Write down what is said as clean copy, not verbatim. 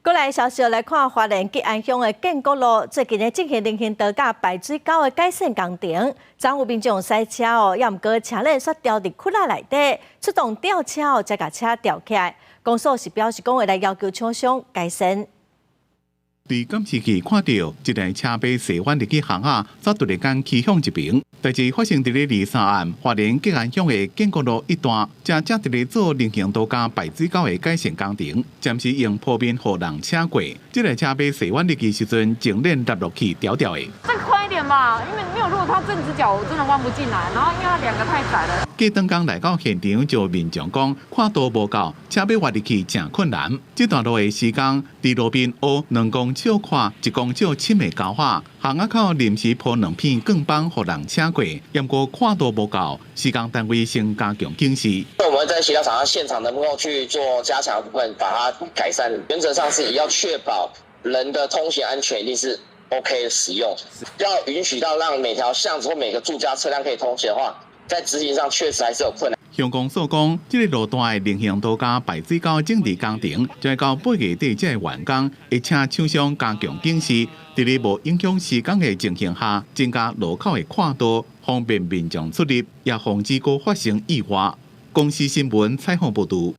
過來消息來看，花蓮吉安鄉的建國路最近咧進行人行道佮排水溝的改善工程，昨有民眾駛車哦，猶毋過車輪煞牢佇窟仔內底，出動吊車哦，才共車吊起來。公所是表示講會來要求廠商改善。佇監視器看著一台車尾踅彎入去巷仔，才突然間趨向一邊。代誌發生佇咧23暗，花蓮吉安鄉的建國路一段，正正佇咧做人行道佮排水溝的改善工程，暫時用鋪面予人車過。這台車尾踅彎入去時陣，前輪落落去牢牢的。再寬一點吧，因為沒有，如果它正直角，我真的彎不進來。然後因為它兩個太窄了。過當工來到現場，就民眾講闊度無夠，車欲彎入去誠困難。這段路的施工，佇路邊挖2公尺闊、1公尺深的溝仔，巷仔口臨時鋪兩片鋼板，予人車過。毋過闊度無夠，施工單位先加強警示。我們在協調廠商現場能不能去做加強部分，把它改善。原則上是要確保人的通行安全，一定是 OK 使用。要允許到讓每條巷子或每個住家車輛可以通行的話，在執行上確實還是有困難。鄉公所講，這個路段的人行道佮排水溝整治工程，將會到8月底才會完工，會請廠商加強警示，佇咧無影響施工的情形下，增加路口的闊度，方便民眾出入，也防止閣發生意外。公視新聞採訪報導。